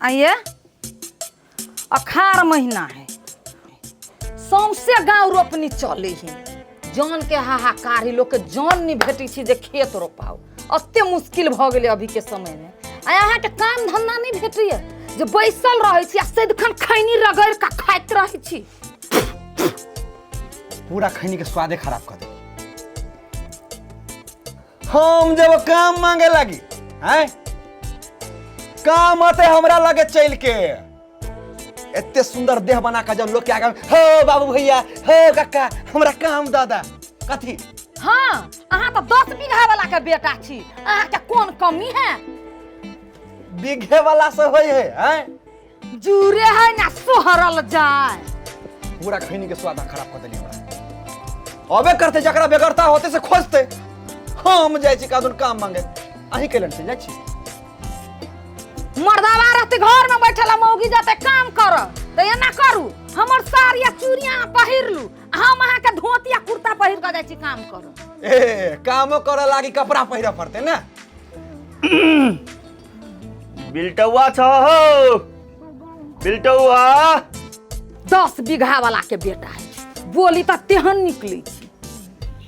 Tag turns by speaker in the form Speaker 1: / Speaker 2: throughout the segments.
Speaker 1: आइए अखाड़ महीना है, सौंसे गाँव रोपनी चले है। जन के हाहाकार है, लोग के जन नहीं भेटै छै जे खेत रोपाओ। एते मुश्किल भऽ गेलै अभी के समय में। आ अहाँके काम धंधा नहीं भेटैया जे बैसल रहै छी आ सदिखन खैनी रगड़ि कऽ खाइत रहै छी।
Speaker 2: पूरा खैनी के स्वादे खराब कर दे। हम जब काम मांगे लगी हैं, काम आते हमरा लगे चल के एते सुंदर देह बना के जब लोग के आगे हो बाबू भैया हो काका हमरा काम दादा कथी।
Speaker 1: हाँ, अहाँ तो 10 बीघा वाला के बेटा छी, अहाँ के कोन कमी है?
Speaker 2: बीघे वाला से होय है हैं?
Speaker 1: जूरे है ना सोहरल जाए।
Speaker 2: पूरा खैनी के स्वाद खराब कर देली हमरा। अबे करते जकरा बेगरता होते से खोजते। हम जाइ छी कादुन काम मांगे, अहीं कैलन से जाइ छी।
Speaker 1: मर्दावा रहते घर में बैठल, मौगी जाते काम कर तो एना करू। हमर साड़ी आ चूड़िया अहाँ पहिरलू, हम अहाँ के धोती आ कुर्ता पहिर के जाइ छी काम कर।
Speaker 2: ए कामो करे लागी कपड़ा पहिरे पड़ते ना।
Speaker 3: बिलटौआ छ हो बिलटौआ।
Speaker 1: 10 बीघा वाला के बेटा है, बोली त तेहन निकलै छै।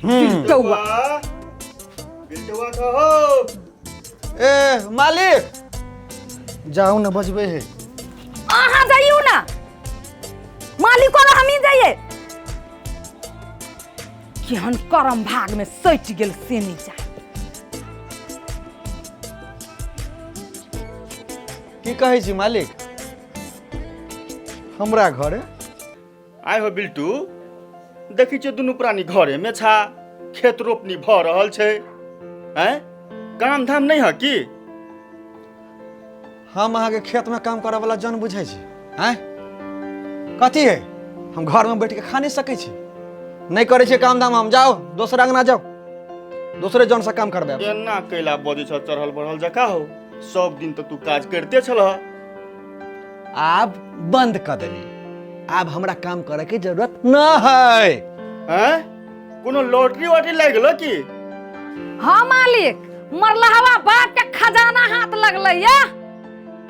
Speaker 1: बिलटौआ
Speaker 3: बिलटौआ छ हो।
Speaker 2: ए मालिक जाऊ न बजबे है।
Speaker 1: अहाँ जाइयो ना मालिक, ना हमही जाइए। केहन करम भाग में सटि गेल से नहीं जाए।
Speaker 2: की कहै छी मालिक? हमरा घरे
Speaker 3: आइ हो बिल्टू, देखै छियै दुनू प्राणी घरे में छा, खेत रोपनी भऽ रहल छै। आँय काम धाम नहि है की?
Speaker 2: हम अहाँके खेत में काम करऽ वाला जन बुझै छी? आँय कथी है, हम घर में बैठ के खा नहीं सकै छी? नहीं करै छियै काम धाम हम। जाओ दोसर अंगना जाओ, दोसरे जन से काम करबै।
Speaker 3: एना कैला बजै छ चढ़ल बढ़ल जका हो? सब दिन तऽ तू काज करिते छलह।
Speaker 2: आब बंद कऽ देली, आब हमरा काम करे के जरूरत न है।
Speaker 3: आँय कोनो लॉटरी वाटरी लागि गेलो की?
Speaker 1: हाँ मालिक, मरलहवा बाप के खजाना हाथ लगलै या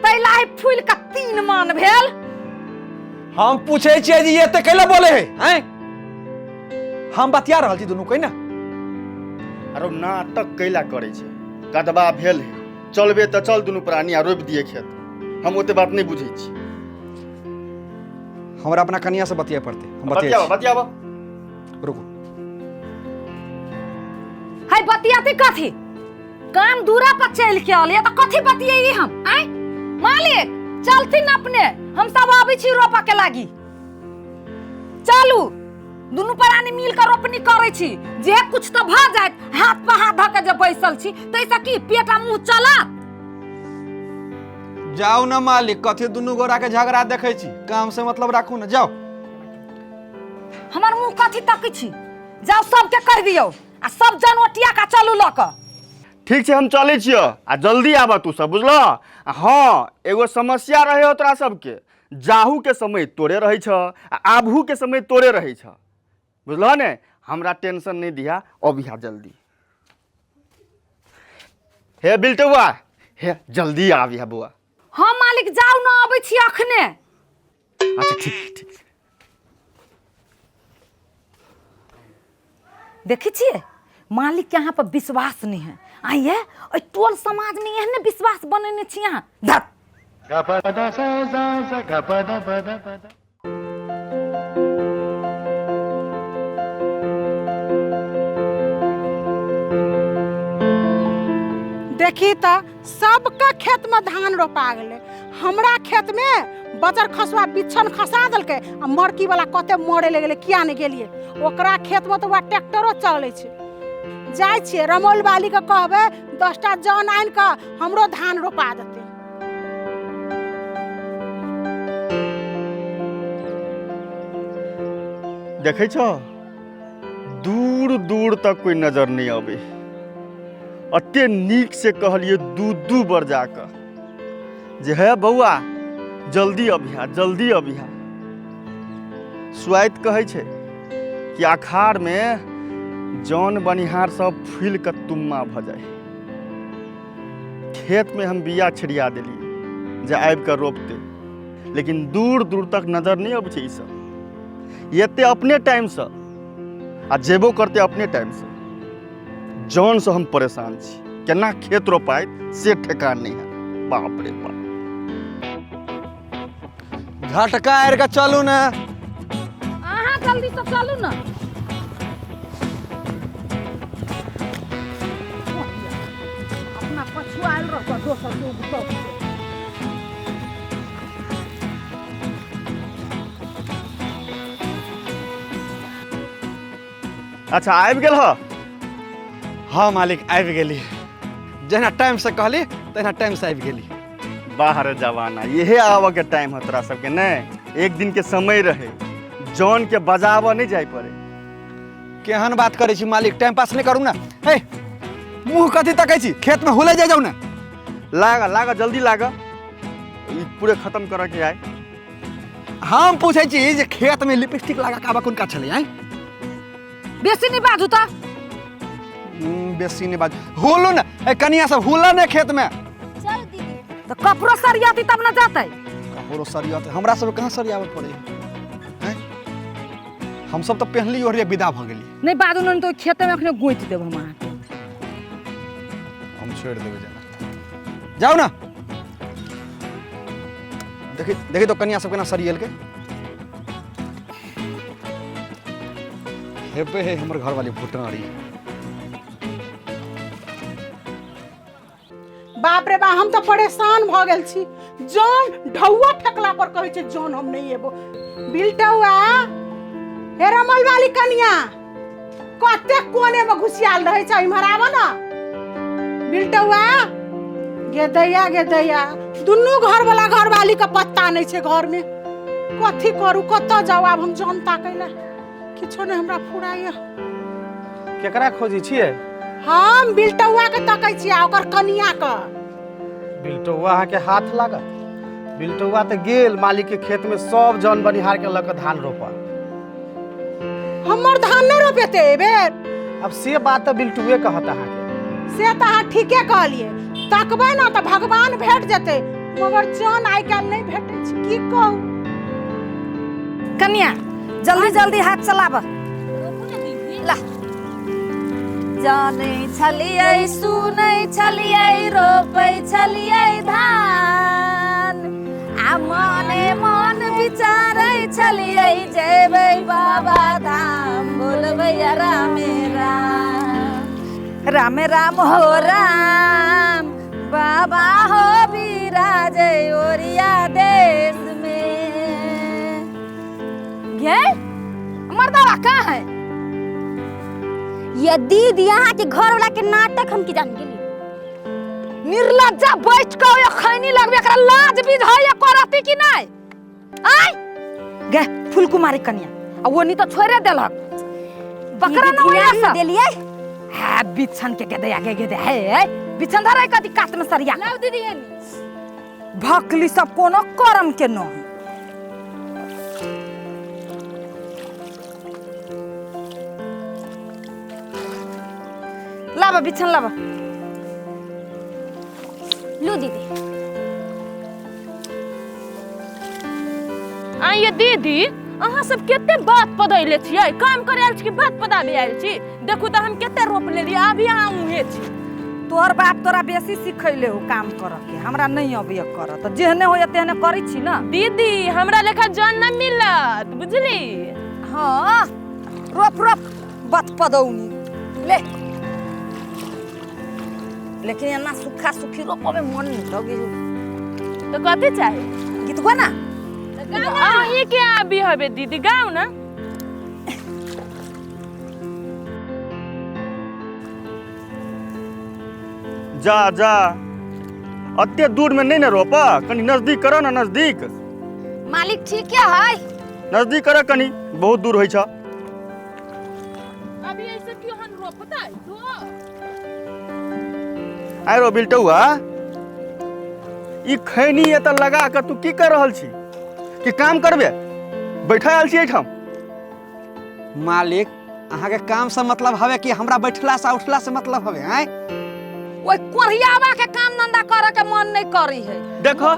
Speaker 1: तैला ही फूल के 3 मान भेल।
Speaker 2: हम पूछे छियै जे एते कैला बोले है? आँय हम बतिया रहल छी दुनू कोई ना।
Speaker 3: आरो नाटक कैला करै छै? कदबा भेल है, चलबे तऽ चल दुनू प्राणी आ रोपि दिए खेत। हम ओते बात नहि बुझै छी।
Speaker 2: हमरा अपना कनिया से बतिया पड़ते। हम बतिया
Speaker 3: बतियाबऽ बतियाबऽ।
Speaker 2: रुको।
Speaker 1: है बतियाती कथी? काम दूरा पर चल के आलिए तऽ कथी बतियाई हम? आय मालिक चलथिन अपने, हम सब आबै छी रोपा के लागी। चलू दुनू प्राणी मिल के रोपनी करै छी, जे कुछ तऽ भऽ जायत। हाथ पर हाथ धऽ के जे बैसल छी ताहिसँ की पेट आ मुँह चलत?
Speaker 2: जाओ ना मालिक, कथी दुनू गोरा के झगड़ा देखै छी? काम से मतलब राखू ना, जाओ।
Speaker 1: हमर मुँह कथी तकै छी? जाओ सबके कहि दियौ आ सब जन ओटिया का चलू लऽ कऽ।
Speaker 3: ठीक छै, हम चलै छियौ आ जल्दी आबऽ तू सब, बुझलह? आ हँ, एगो समस्या रहै हो तोरा सबके, जाहू के समय तोरे रहै छ आ आबहू के समय तोरे रहै छ, बुझलह ने? हमरा टेंशन नहि दिहा, अबिहा जल्दी। हे बिल्टौआ, हे जल्दी आबिहा बौआ।
Speaker 1: हाँ मालिक जाउ ना, अबै छी अखने।
Speaker 3: अच्छा ठीक ठीक।
Speaker 1: देखै छियै मालिक के अहाँ पर विश्वास नहीं है। आइए एहि टोल समाज में एहने विश्वास बनेने छी अहाँ। धत।
Speaker 4: देखी तऽ सबके खेत में धान रोपा गेलै, हमरा खेत में बजर खसुआ बिछन खसा देलकै आ मरकी वाला कते मरे लए गेलै, किया नहि गेलियै? ओकरा खेत में तऽ वएह ट्रैक्टरो चलै छै। जाइ छियै रमौल वाली के कहबै 10टा जन आनि कऽ हमरो धान रोपा देतै।
Speaker 3: देखै छौ दूर दूर तक कोई नजर नहीं आबै। अते नीक से कहलिए दू दू बार जाकऽ जे हे बौआ जल्दी अबिहा जल्दी अबिहा। स्वाइत कहै छै कि अखाड़ में जन बनिहार सब फूलि कऽ तुम्मा भऽ जाइ। खेत में हम बिया छिड़िया देलियै, जे आबि कऽ रोपतै, लेकिन दूर दूर तक नजर नहि अबै छै। ई सब एते अपने टाइमसँ आ जेबो करतै अपने टाइमसँ। जनसँ हम परेशान छी, केना खेत रोपाइत से ठेकान नहि है। बाप रे बाप।
Speaker 2: झटका आरि कऽ चलू ने।
Speaker 1: अहाँ जल्दी से चलू ने। अपना पछुआ आयल रहतौ दोसर के उगतौ।
Speaker 3: अच्छा आबि गेल ह?
Speaker 2: हाँ मालिक आबि गेली, जहिना टाइम से कहली तहिना टाइम से आबि गेली।
Speaker 3: बाहर जमाना इहे आबऽ के टाइम है तोरा सबके। नहि एक दिन के समय रहे जौन के बजाबऽ नहीं जाय पड़े।
Speaker 2: केहन बात करै छी मालिक, टाइम पास नहीं करू ना। हे मुँह कथी तकै छी, खेत में हुलै जाय जाउ ना।
Speaker 3: लागा लागा जल्दी लागा, ई पूरे खत्म करऽ के आय।
Speaker 2: हम पूछै छी जे खेत में लिपस्टिक लगा के आबऽ कोन काज छलै? आँय
Speaker 1: बेसी नहीं बाजू तऽ।
Speaker 2: बेसी नहीं बाजू, हुलू ना। ए कनिया सब हुला ने खेत में।
Speaker 5: चल दीदी।
Speaker 1: तऽ कपड़ो सरियाती तब ना जातै।
Speaker 2: कपड़ो सरियाते हमरा सब कहाँ सरियाबऽ पड़े हैं? हम सब तऽ पहनली ओढ़िए विदा भऽ गेली।
Speaker 1: नहीं बाजू ने तो खेते में अखने गोति देब हम अहाँके।
Speaker 2: हम छोड़ि देबै जेना, जाउ ना। देखी देखी तो कनिया सब केना सरियेलकै। हेबे है हमर घरवाली भुटारी।
Speaker 4: बाप रे बा, हम तऽ परेशान भऽ गेल छी। जौन ढौआ फेकला पर कहै छै जौन हम नहि एबो। बिलटौआ हे रमल वाली कनिया कते कोने में घुसियाल रहै छै, इम्हर आबऽ ना। बिलटौआ गे दैया गे दैया, दुनू घर वाला घरवाली के पत्ता नहि छै घर में। कथी करू, कतऽ जाउ आब हम जौन ताकै लए? किछो नहि हमरा फुराइया।
Speaker 6: केकरा खोजै छियै?
Speaker 4: हम बिलटौआ के तकै छियै आ ओकर कनिया के।
Speaker 6: बिलटौआ अहाँके हाथ लागत? बिलटौआ तऽ गेल मालिक के खेत में सब जन बनिहार के लऽ कऽ धान रोपऽ।
Speaker 4: हमर धान नहि रोपेतै एहि बेर?
Speaker 6: अब से बात तऽ बिलटुए कहत अहाँके।
Speaker 4: से तऽ अहाँ ठीके कहलियै, तकबै ने तऽ भगवान भेट जेतै, मगर जन आइ काल्हि नहि भेटै छै, की कहू।
Speaker 1: कनिया जल्दी जल्दी हाथ चलाब। ला जानै छलियै सुनै छलियै रोपै छलियै धान, आ मने मन विचारै छलियै जेबै बाबा धाम, बोलबै रामे राम रामे राम हो राम, बाबा हो बिराजै ओरिया देश में। गे मर्दावा कहाँ है?
Speaker 5: ये दीदी अहाँ के घर वाला के नाटक हम की जान गेली।
Speaker 1: निर्लज्जा बैठ के ओय खैनी लगबे, एकरा लाज बीज है या करती कि नहीं? आय गे फुलकुमारी कन्या आ ओनी तो छोड़े देलक बकरा न
Speaker 5: दीदी,
Speaker 1: होया
Speaker 5: ध्यान
Speaker 1: सब
Speaker 5: देलियै।
Speaker 1: हा बिछन के गेदे आगे गेदे हे बिछन धरे कथी कात में सरिया।
Speaker 5: लाउ दीदी हेनी।
Speaker 1: भकली सब कोनो करम के न है। लाबा बिछन लाबा।
Speaker 5: लू दीदी।
Speaker 7: आइए दीदी, अहाँ सब कते बात पदैले छियै? काम करे आयल छी कि बात पदाबे आयल छी? देखू तऽ हम कते रोप लेलियै, अभी अहाँ उहे छी।
Speaker 1: तोहर बाप तोरा बेसी सिखैले हो काम करऽ के, हमरा नहीं अबैया करऽ, तऽ जेहने होइया तेहने करै छी ना।
Speaker 7: दीदी हमरा लेखा जन न मिलत, बुझली?
Speaker 1: हाँ रोप रोप बात पदौनी ले, लेकिन एना सूखा सूखी रोपऽ में मन नहीं लगे।
Speaker 7: तो कथी चाही?
Speaker 1: गीत गो ना।
Speaker 7: अहीं के आबी हबे दीदी, गाउ ना।
Speaker 3: जा जा अते दूर में नहीं ने रोप, कनी नजदीक कर ना। नजदीक
Speaker 1: मालिक ठीक है,
Speaker 3: नजदीक कर कनी, बहुत दूर होइ छ।
Speaker 7: अभी ऐसे क्यों हम रोपता है तो?
Speaker 3: आइ रो बिलटौआ, ई खैनी एतऽ लगा कऽ तू की कर रहल छी? कि काम करबे बैठा आयल छी एहिठाम?
Speaker 2: मालिक अहाँके काम से मतलब हवे कि हमरा बैठला से उठला से मतलब हवे? आँय
Speaker 1: ओइ कोढ़ियावा के काम धंधा करे के मन नहीं करी है।
Speaker 3: देखो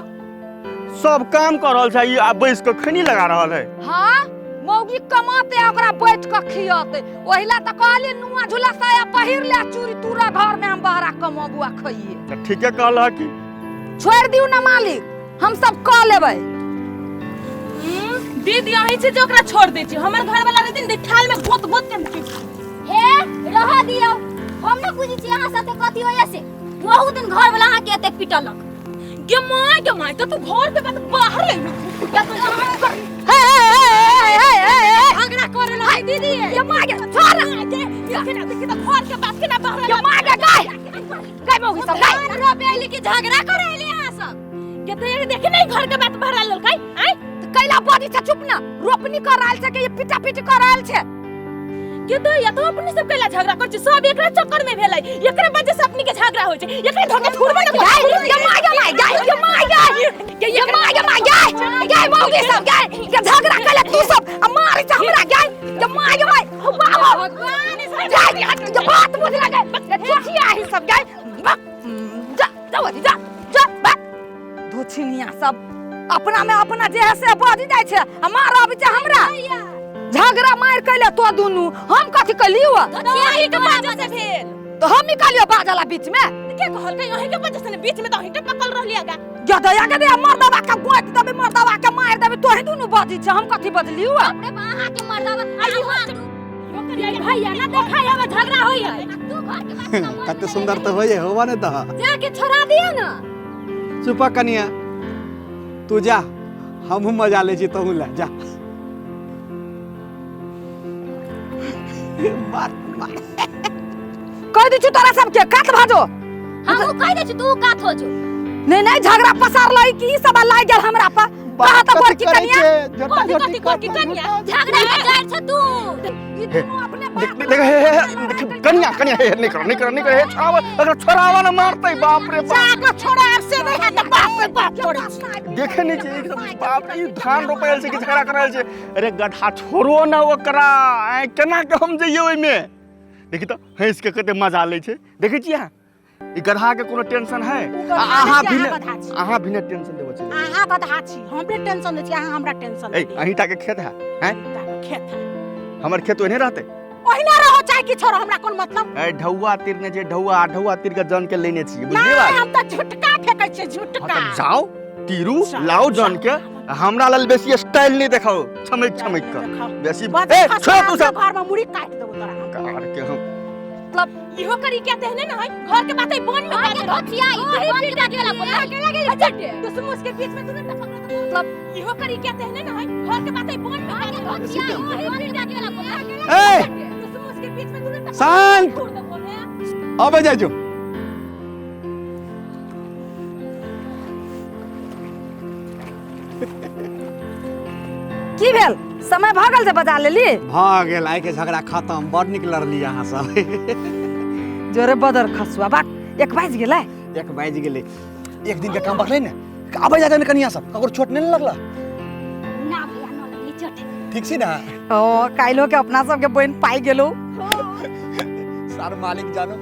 Speaker 3: सब काम कर रहल छै, ई आ बैस के खैनी लगा रहल है।
Speaker 1: हाँ, मौगी कमाते आ ओकरा बैठ के खियते। ओहिला तऽ कहली नुआ झूला साया पहिर ले, चूड़ी तूरा घर में हम बहरा कमाबू आ खइए।
Speaker 3: तऽ ठीके कहल कि
Speaker 1: छोड़ि दियौ ना मालिक, हम सब कऽ लेबै।
Speaker 7: दीदी अहीं छी जे ओकरा छोड़ दै छी। हमर घर वाला रहथिन तऽ थाल में गोत गोत के
Speaker 5: हे रह दियौ, हम न बुझै छी अहाँ साथे कथी होइया से। बहुत दिन घर वाला अहाँ के एतेक पिटलक।
Speaker 7: गे माय गे माय, तऽ तू घर के बात बाहर ले
Speaker 1: हे हे हे हे हे
Speaker 7: झगड़ा करे ला
Speaker 1: दीदी, ये माय गे छोड़
Speaker 7: देखे ना, देखी तऽ घर के बात केना बाहर
Speaker 1: ये माय गे गाय गाय मौगी सब गाय
Speaker 5: धान रोपे अइली कि झगड़ा करे अइली अहाँ सब?
Speaker 7: के तऽ देखे नहीं घर के बात बाहर ललकै। आय
Speaker 1: कैला बजी छै, चुप ना। रोपनी कर रहल छै कि ये पिटा पिटी कर रहल छै?
Speaker 7: के तो या तो अपने सब कैला झगड़ा कर छी, सब एकरा चक्कर में भेलै, एकरा वजह से अपनी के झगड़ा होय छै। एकरा धोके थुरबे ना
Speaker 1: गाय ये माय गे माय गाय ये माय गे ये माय गे माय गाय गाय मौगी सब गाय के झगड़ा कैला तू सब आ मारै छै हमरा गाय ये माय गे माय बाबा
Speaker 7: भगवान
Speaker 1: गाय ये बात बुझ लगे ये चोटिया ही सब गाय जा जा जा जा बा धोछिनिया सब अपना में अपना जे है से बज जाइ छै आ मार आबै छै हमरा। झगड़ा मार कैले तो दुनू, हम कथी कैलियो?
Speaker 7: अहीं के वजह से भेल।
Speaker 1: तो हम निकालियो बाजला बीच में?
Speaker 7: के कहलकै अहीं के वजह से ने, बीच में तो अहीं के पकड़ रहलिया गा।
Speaker 1: गदया गदया मर्दवा के गोत देबे, मर्दवा के मार देबे, तोही दुनू बजी छै, हम कथी बजलियो?
Speaker 5: बाप रे बा, अहाँ के मर्दवा
Speaker 7: आइयो करियै भैया ना देखाय आवे झगड़ा होय है।
Speaker 5: तू घर के बात ना
Speaker 6: कते सुंदर तऽ होइए होबा ने दह।
Speaker 5: जाके छोड़ा दियो ना।
Speaker 6: चुप कनिया, तू जा, हमहूँ मजा लै छी तहूँ ले जा। मार मार
Speaker 1: कह दै छी तोरा सबके कात भाजो।
Speaker 5: हमहूँ कह दै छी तू कात हो जो।
Speaker 1: नहीं नहीं झगड़ा पसार लै कि ई सब लागि गेल हमरा पर। कहा तऽ बड़की कनिया
Speaker 7: कथी कथी कनिया
Speaker 5: झगड़ा के जड़ छ तू।
Speaker 1: ई दुनू अपने बाप
Speaker 3: देख देख कनिया कनिया हे नहीं करो नहीं करो नहीं करो, हे छावा अगर छोड़ावा ना मारते बाप रे बाप।
Speaker 4: जाके छोड़ा आब से नहीं है तऽ बाप रे बाप करै छी।
Speaker 3: देखे नहीं छी एकदम बाप रे, धान रोपायल छै कि झगड़ा करायल छै। अरे गधा छोड़ो ना ओकरा, आइ केना के हम जइयै ओहिमे। देखी तऽ हँसि के कते मजा लै छै, देखै छियै अहाँ? ई गधा के कोनो टेंशन है? अहाँ भी अहाँ भी ने टेंशन देबो छी।
Speaker 4: अहाँ गधा छी, हमरे टेंशन दै छी, अहाँ हमरा टेंशन
Speaker 3: ए अहीं टा के खेत है? हैं
Speaker 4: खेत है
Speaker 3: हमर खेत, ओहने रहते
Speaker 4: ओहिना रहो चाहे किछो रहो, हमरा कोन मतलब।
Speaker 3: ए ढौआ तीरने जे ढौआ ढौआ तीर के जन के लेने छी, बुझलियै बात?
Speaker 4: हम तऽ झुटका फेकै छियै, झुटका।
Speaker 3: जाओ तीरू लाओ जन के, हमरा लेल बेसी स्टाइल नहीं देखाओ, छमक छमक के बेसी। ए छोड़ तू सब
Speaker 4: घर में मुड़ी काट देबो तोरा हम।
Speaker 3: कार के हम
Speaker 7: मतलब इहो करी क्या तेहने ना है, घर के बात है बोन में बात
Speaker 5: है धोतिया ई बोन के बात वाला बोल
Speaker 7: लगे लगे दुश्मन के बीच में तू ना पकड़। मतलब इहो करी क्या तेहने ना है, घर के बात है बोन में बात है
Speaker 5: धोतिया ई बोन के बात वाला बोल
Speaker 6: ए
Speaker 7: दुश्मन के बीच में तू ना
Speaker 6: शांत अबे जाय जो।
Speaker 1: की भेल समय भऽ गेल जे बजा लेली?
Speaker 6: भऽ गेल, आइ के झगड़ा खत्म। बड़ नीक लड़ली अहाँ सब।
Speaker 1: जोरे बदर खसुआ बात 1 बाजि गेलै।
Speaker 2: 1 बाजि गेलै, एक दिन के काम बचलै ने, आबै जाय ने कनिया सब, ककरो चोट नहि लगला?
Speaker 5: ना भैया न लगली चोट।
Speaker 2: ठीक छी ना?
Speaker 1: ओ काल्हो के अपना सबके बहिन पाइ गेलौ।
Speaker 2: सार मालिक जानो।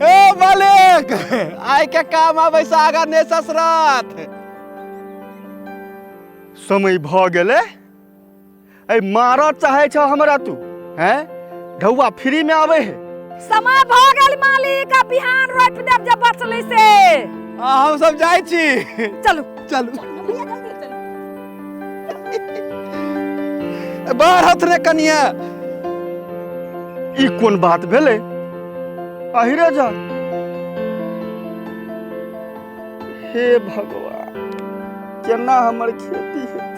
Speaker 2: ए मालिक, आइ के काम आबै से आगा ने ससरत।
Speaker 3: समय भऽ गेलै, ए मारऽ चाहै छ हमरा तू? हैं ढौआ फ्री में आबै है।
Speaker 1: समय भऽ गेल मालिक, आ बिहान रोपि देब जे बचलै से।
Speaker 6: आ हम सब जाइ छी।
Speaker 1: चलू
Speaker 6: चलू बाहर हथ रे कनिया।
Speaker 3: ई कोन बात भेलै? अहिरे जा। हे भगवान, केना हमर खेती हेतै?